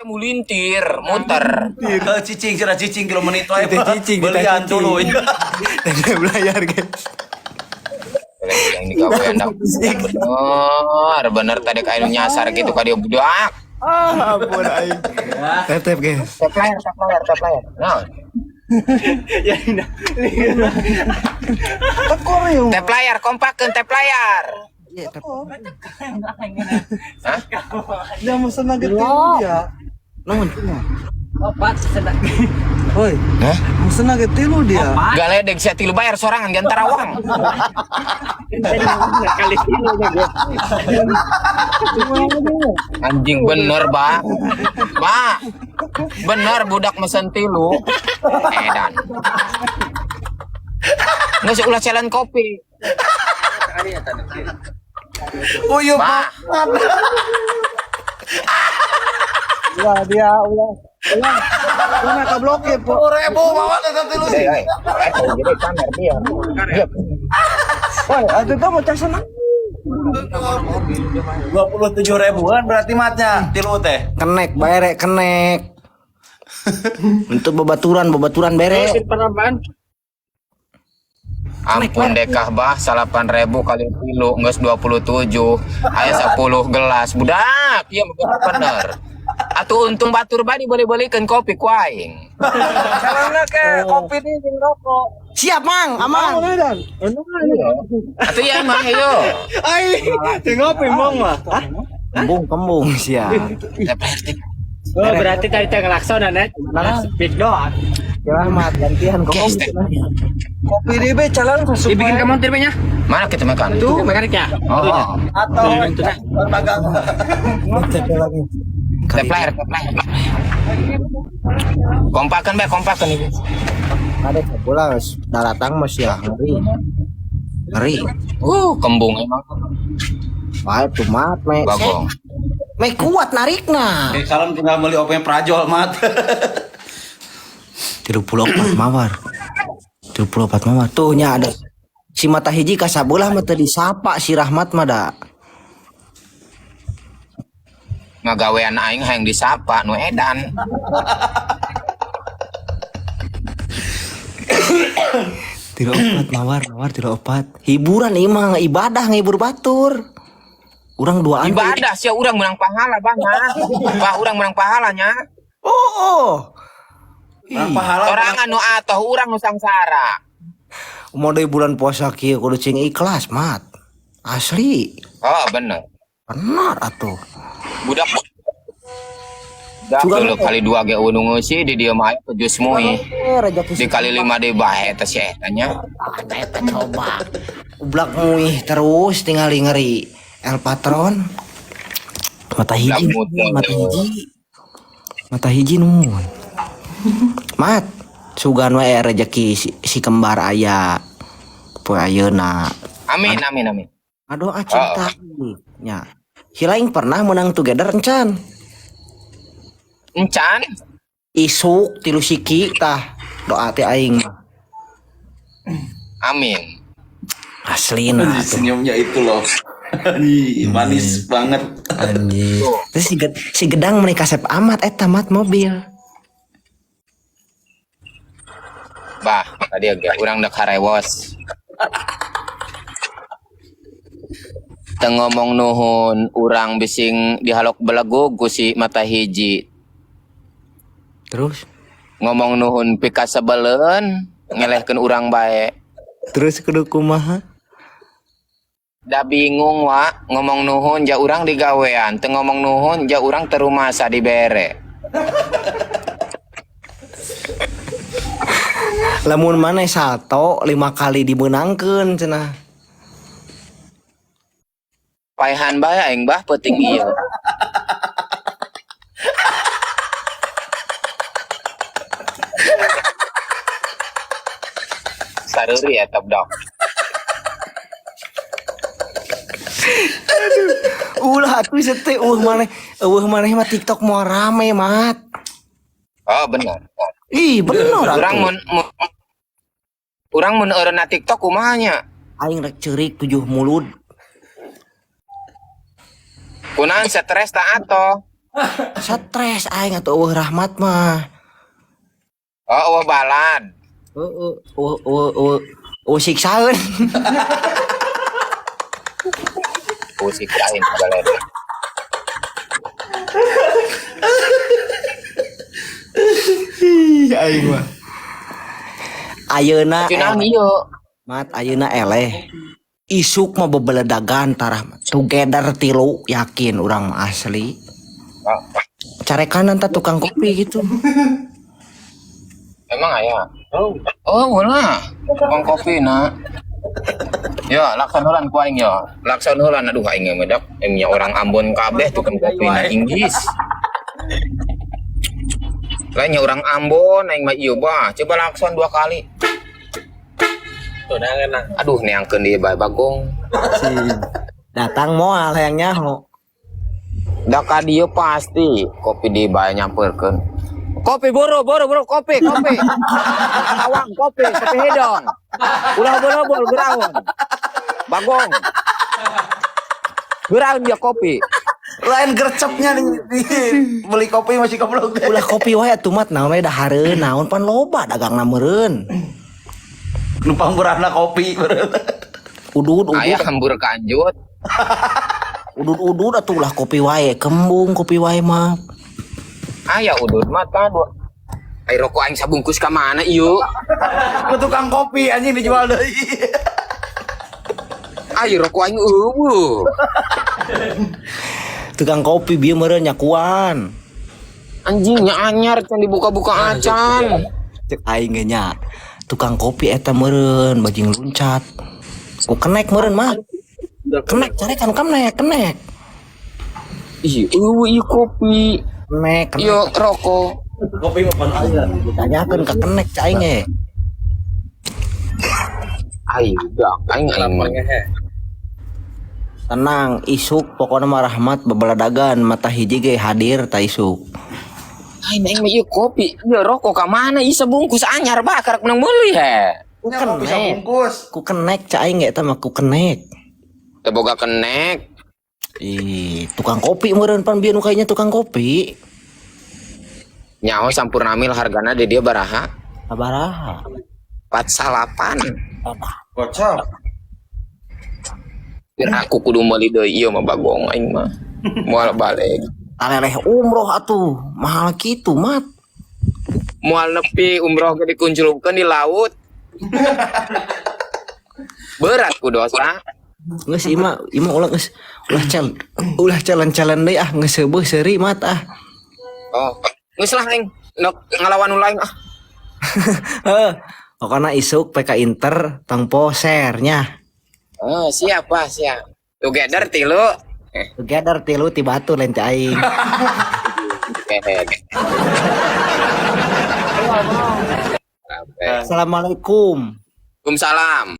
Mulintir, muter. Eh, cicing cenah cicing 3 menit wae. Kita cicing, kita Belian cicing. dulu. Tanda belayar guys. Yang digawean dah. Bener, bener tadi kayak nyasar gitu ka dia budak. Ah, ampun aing. Tap tap guys. Tap layar, tap layar, tap layar. Nah, Ya ini. Tekor yuk. tap layar, kompakeun tap layar. Iya, tap. Hah? Dia mesen nugget tilu dia. Naon? Opat sedang. Woi, Hah? mesen nugget tilu dia. Galedeg sia tilu bayar sorangan di antara uang. Kali ini Anjing bener, Ba. Ba. Bener budak mesen tilu. Edan. Nggak sih ulah challenge kopi. Uyup. Ba. Ulah dia, ulah. Ulah. Ulah nak blokir, po. 10.000 bawa tetep tilu. Eh, eh, eh, jadi pamer dia. Dia Woi, atuh tuh mau casan. 27 ribuan berarti matnya tilu teh. Kenek bare kenek. Untuk babaturan babaturan bere. Penambahan. Ampun dekah bah 8.000 kali tilu geus 27 aya 10 gelas budak ieu mah bener atuh untung batur badi boleh-bolehkeun kopi ku aing. Caranya ke kopi nih jeung rokok. Siap, Mang, aman. Aman dan. Atuh ya mah ayo. Ai, tengok mong mah. Hah? Kembung kembung siap. Tap layar, tap. Oh, berarti tadi teh ngelaksonan ya. Speed doang. Ya Rahmat gantian kok. Guys, teh. Kopi di be calon Dibikin kamu tirnya? Mana kita makan? Tuh, mekaniknya. Oh, Atau dagang. lagi. tap layar, tap layar. Kompakan bae, kompakan ibu. Ada bola daratang mas ya ngeri. Ngeri. Kembung emang. Wah, tuh mat me. Bagong. Me kuat narikna. Eh, salam tinggal beli omeprazol mat. 34 mawar. 34 mawar. Tuh nya ada. Si mata hiji kasabelah mah teu disapa si Rahmat mah da. Ngagawean aing hayang disapa nu edan. Tilu opat mawar mawar tilu opat. Hiburan ieu mah ibadah ngibur batur. Urang duaan. Ibadah sia urang menang pahala bang. Wah, urang menang pahalanya. Oh, oh. Menang pahala. Sorangan nu atoh urang nu sangsara. Mau dari bulan puasa kieu kudu cing ikhlas, mat. Asli. Oh, bener. Benar atuh. Budak Budak Juga dulu nu- kali dua ge nu ngeusi di dieu mah aya jus mui. Eh, rejeki Di kali lima deui bae teh si eta nya. Eta coba. Ublak muih terus tinggal ngeri. El Patron. Mata hiji, Ublak muter. mata hiji. Mata hiji nun. Mat, sugan we rejeki si kembar aya. Poe ayeuna. Amin amin amin. Aduh ah cinta. Nya. Hilaing pernah menang together encan. Encan Isuk tilu siki tah doa teh aing mah. amin. Aslina Anjing, tuh. senyumnya itu loh. Anjing, manis banget. Anjir. Terus si gedang mereka kasep amat eta mat mobil. Bah, tadi ge urang dek harewos. Teu ngomong nuhun urang bising dihalok belegug ku si mata hiji. Terus Ngomong nuhun pika sebeleun ngelehkeun urang bae. terus kudu kumaha? Da bingung wa ngomong nuhun ja urang digawean, teu ngomong nuhun ja urang teu rumasa dibere. Lamun maneh salto 5 kali dimeunangkeun cenah. Paehan bae aing bah peuting ieu. Saruri eta budak. Ulah atuh sete eueuh maneh eueuh maneh mah TikTok moal rame mat. Oh bener. Ih bener Urang atuh. mun urang mun eureunna TikTok kumaha nya? Aing rek ceurik 7 mulud. Kunaon stres tak atoh? Stres aing atuh euweuh Rahmat mah. Oh, euweuh balad. Heeh, euweuh euweuh euweuh euweuh siksaeun. Euweuh siksaeun balad. Aing mah. Ayeuna Cenah eleh. ieu. Mat ayeuna eleh. Isuk mah bebeledagan tarah together tilu yakin urang mah asli. Oh, Carekanan tah tukang kopi gitu. emang aya? Oh, ulah. Tukang kopi na. Ya, laksanalan ku aing ya. Laksanalan aduh aing mah dak nya orang Ambon kabeh tukang kopi na Inggris. Lainnya orang Ambon aing mah ieu bah, coba lakson dua kali. Tuh nah. Aduh neangkeun deui bae bagong. Si datang moal hayang nyaho. Da ka dieu pasti kopi di bae nyamperkeun. Kopi boro boro boro kopi kopi. Awang kopi kopi hedong. Ulah boro-boro geraun. Bagong. Geraun dia kopi. Lain gercepnya nih, beli kopi masih goblok. Ulah kopi wae atuh mat naon we dahareun naon pan loba dagangna meureun. Numpang murahna kopi. Udud udud Aya hambur kanjut. udud udud atuh ulah kopi wae kembung kopi wae mah. Aya udud mah tah dua. Ai rokok aing sabungkus ka mana ieu? Ku tukang kopi anjing dijual deui. Ai rokok aing eueuh. Tukang kopi bieu meureun nyakuan. Anjingnya anyar can dibuka-buka acan. Cek aing ge nya. Tukang kopi eta meureun bajing luncat. Ku kenek meureun mah. Kenek carekan kenek kenek. Ih, eueuh ieu kopi. Kenek kenek. Ieu rokok. Kopi mah pan aya. Ditanyakeun ka kenek cek aing ge. Ai udah aing aing mah. Tenang, isuk pokoknya mah Rahmat bebeladagan mata hiji ge hadir ta isuk. Aing aing mah ieu kopi, ieu rokok ka mana ieu sabungkus anyar bah karek menang meuli he. Ku Kopi kenek. sabungkus. Ku kenek cek aing ge eta mah ku kenek. Teu boga kenek. Ih, tukang kopi meureun pan bieu nu kayaknya tukang kopi. Nyaho sampurna mil hargana di dia baraha? Sabaraha? 48. Kocok. Biar aku kudu meuli deui ieu mah bagong aing mah. Moal balik. Taleleh umroh atuh, mahal kitu mat. Moal nepi umroh ge dikunculupkeun di laut. Berat ku dosa. Geus ieu mah ulah geus ulah cel ulah challenge-challenge deui ah geus seubeuh seuri mat ah. Oh, geus lah aing. Nok ngalawan nu lain ah. Heuh. Pokokna isuk PK Inter tong share nya. Oh, siap, Pak, siap. Together tilu. Together tilu ti batur lain ti aing. Hehe. Assalamualaikum. Waalaikumsalam.